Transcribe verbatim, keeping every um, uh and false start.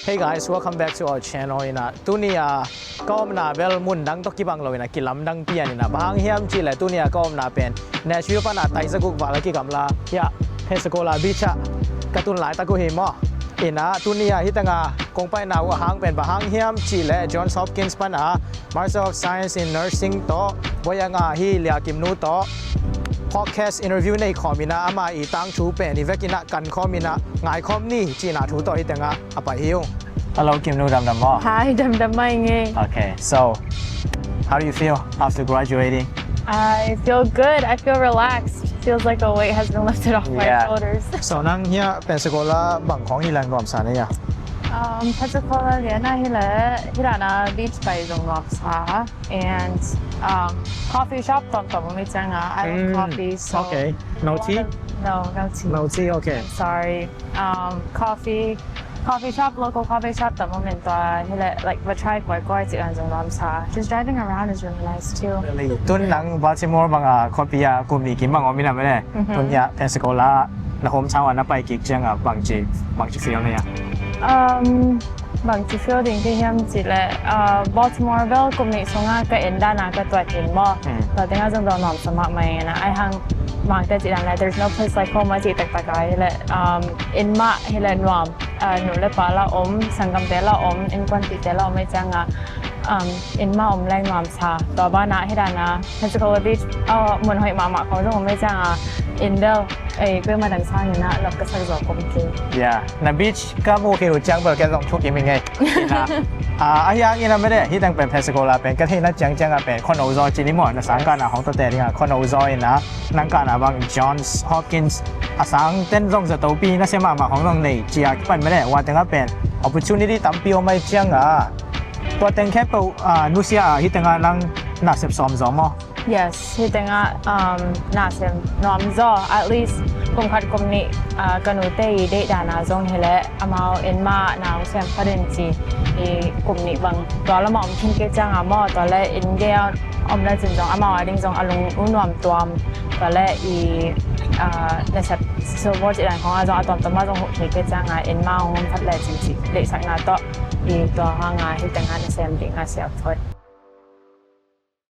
Hey guys, welcome back to our channel. Ina tuni a ka omna bel mun dang tawh kibang lo ina kilamdang pian ina bang hang hiam cih leh tuni a ka omna pen Nashville pan a taizaguk val a kigamla hia Pensacola Beach ah ka tun laitak uh hi maw. Ina tuni a hih teng a kong paina uh a hang pen bang hang hiam cih leh Johns Hopkins pan a Master of Science in Nursing tawh buai a ngah hi Lia Kim Nu tawh podcast interview nei khawm ina ama i tangthu pen i vek ina kan khawm ina ngai khawm ni cihna thu tawh hih teng a a pai hi ung. Hello Kim Nu, damdam maw? Hi, damdam mah ing ei. Okay, so how do you feel after graduating? I feel good. I feel relaxed. Feels like a weight has been lifted off my shoulders. So nang hia Pensacola bang khawng hi leng nuamsa na hia? Um, Pensacola lian a hi leh hih dan a beach pai zong nuamsa. And um, coffee shop tuamtuam om hi ciang a, I love coffee, so. Okay. No tea? No, no tea. No tea, okay. I'm sorry. Um, coffee, coffee shop, local coffee shop tuamtuam om in tua hi leh, like, va try kawikawi cih dan zong nuamsa. Just driving around is really nice too. Really? Tun nang Baltimore bang a khuapi a kum nih kim bang om ina mene. Tun hia Pensacola na hometown a na pai kik ciang a bangci, bangci feel na hia? Um, bangci feel ding ka hiam cih leh, uh, Baltimore bel kum nih sung a ka en dan a ka tuat hi maw. Tua teng a zong bel nuamsa mahmah ing ina, ai hang Mangte cih dan leh there's no place like home a cih taktak a hi leh, um, inn mah hi leh nuam, uh, nu le pa la om, sanggamte la om, innkuanpihte la om hi ciang a, um, inn mah om leng nuamsa. Tua ban a hih dan a Pensacola Beach, uh, mun hoih mahmah khawng zong om hi ciang a, inn bel ei kuima dang sang ina lawp ka sak zaw kom kei. Yeah, na beach ka mu khit uh ciang bel ken zong thukim ing ei. Ina, ah, a hiang ina mede hih teng pen Pensacola pen ka theihna ciangciang a pen khuano zaw ci ni maw, na sang kana hong tawte ding a khuano zaw ina nang kana bang Johns Hopkins a sang ten zong zatopi nasia mahmah hong zong nei ci a kipan mede, hua teng a pen opportunity tampi om ai ciang a tua teng khempeuh, ah, nusia a hih teng a nang na sep sawm zaw maw? Yes, hih teng a, um, na sem nuam zaw, at least kum khat kum nih, ah, ka nute i deih dan a zong hi leh amau inn mah na hong sem pha den ci i kum nih bang tua lam a om khin kei ciang a maw, tua leh inn gei a om le cin zong amau a ding zong a lung u nuam tuam, tua leh i, ah, nasep silbawl cih dan khawng a zong a tuamtuam a zong huh thei kei ciang a inn mah hong om phat le cin ci deihsakna tawh i tua hang a hih teng a na sem ding a sia phot.